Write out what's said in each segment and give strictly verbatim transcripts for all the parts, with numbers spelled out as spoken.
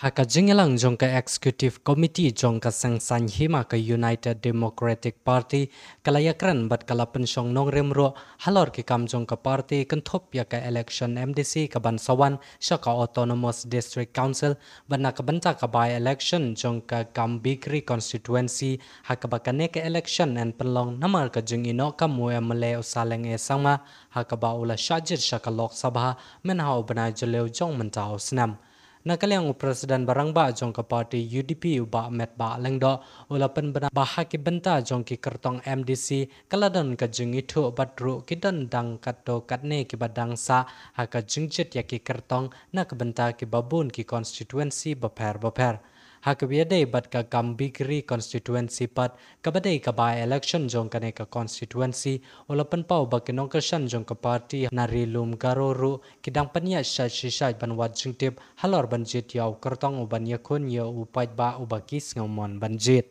Ha ka jingïalang jong ka Executive Committee jong ka seng saiñ hima ka United Democratic Party, ka la ïakren bad ka la pynshong nongrim ruh halor ki kam jong ka party kynthup ïa ka election M D C ka ban sa wan sha ka Autonomous District Council, bad na ka bynta ka by-election jong ka Gambegre constituency, ha kaba kane ka election yn pynlong namar ka jingïehnoh kam u M L A u Saleng A Sangma, ha kaba u la shah jied sha ka Lok Sabha mynha u bnai Jylliew jong mynta u snem. Na ka liang u President ba rangbah jong ka party U D P u Bah Metbah Lyngdoh u la pynbna ba ha ki bynta jong ki kyrtong M D C ka la don ka jingithuh bad ruh ki don dang katto katne kiba dang sah ha ka jingjied ïa ki kyrtong na ka bynta kiba bun ki constituency bapher bapher. Ha kaba ïadei bad ka Gambegre constituency pat, kaba dei ka by-election jong kane ka constituency, u la pynpaw ba ki nongkyrshan jong ka party na Ri Lum Garo ruh ki dang pynïaid shait shi shait ban wad jingtip halor ban jied ïa u kyrtong u ban ïakhun ïa u paidbah uba ki sngewmon ban jied.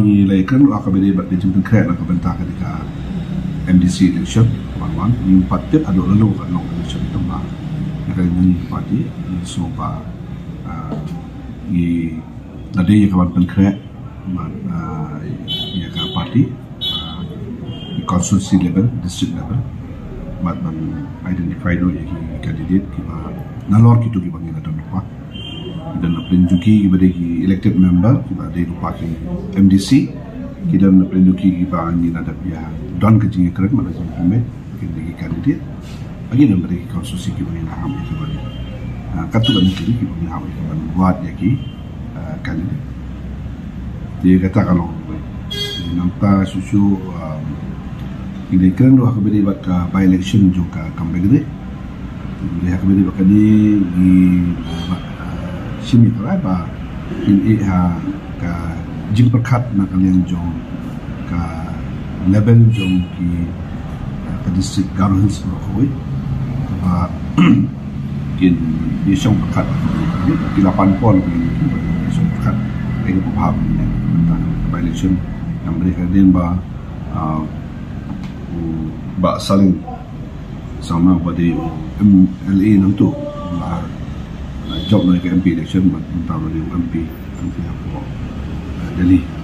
Ngi la ïakren ruh ha kaba dei bad ka jingpynkhreh na ka bynta kane ka M D C election ka ban wan, ngi pat tip haduh lano ka long election tang ba na ka liang ka party ngi sngew ba, ah, ngi la dei ïa ka ban pynkhreh bad, ah, ïa ka party, ah, constituency level, district level, bad ban identify noh ïa ki candidate kiba nalor kito kiba ngi la don lypa. Ki don na pdeng jong ki kiba dei ki elected member kiba dei lypa ki M D C, ki don na pdeng jong ki kiba ngi la dep ïa don ka jingïakren bad ka jingpynbeit, ki dei ki candidate. Bad ki don bad ki constituency kiba ngi la hap ïa ki ban, ah, katto katne ki kiba ngi la hap ïa ki ban wad ïa ki, ah, candidate. Te kata ka long. Nangta shuh shuh, ah, ngi dei kren ruh ha kaba dei bad ka by-election jong ka Gambegre. Ngi dei ha kaba dei bad kane ngi, ah, shim ïa ka rai ba ngin ïeh ha ka jingpyrkhat na ka liang jong ka level jong ki, ah, ka district Garo Hills baroh kawei. Ba kin ïashong pyrkhat, ki la pan por ki ïashong pyrkhat. Ka ïa ka pyrkhat mynta ka by-election Gambegre ka dei ba, ah, u Bah Saleng Sangma ba dei u M L A nangtu la, la jop na ka M P election, bad mynta ba dei u M P, M P hapoh, ah, Delhi.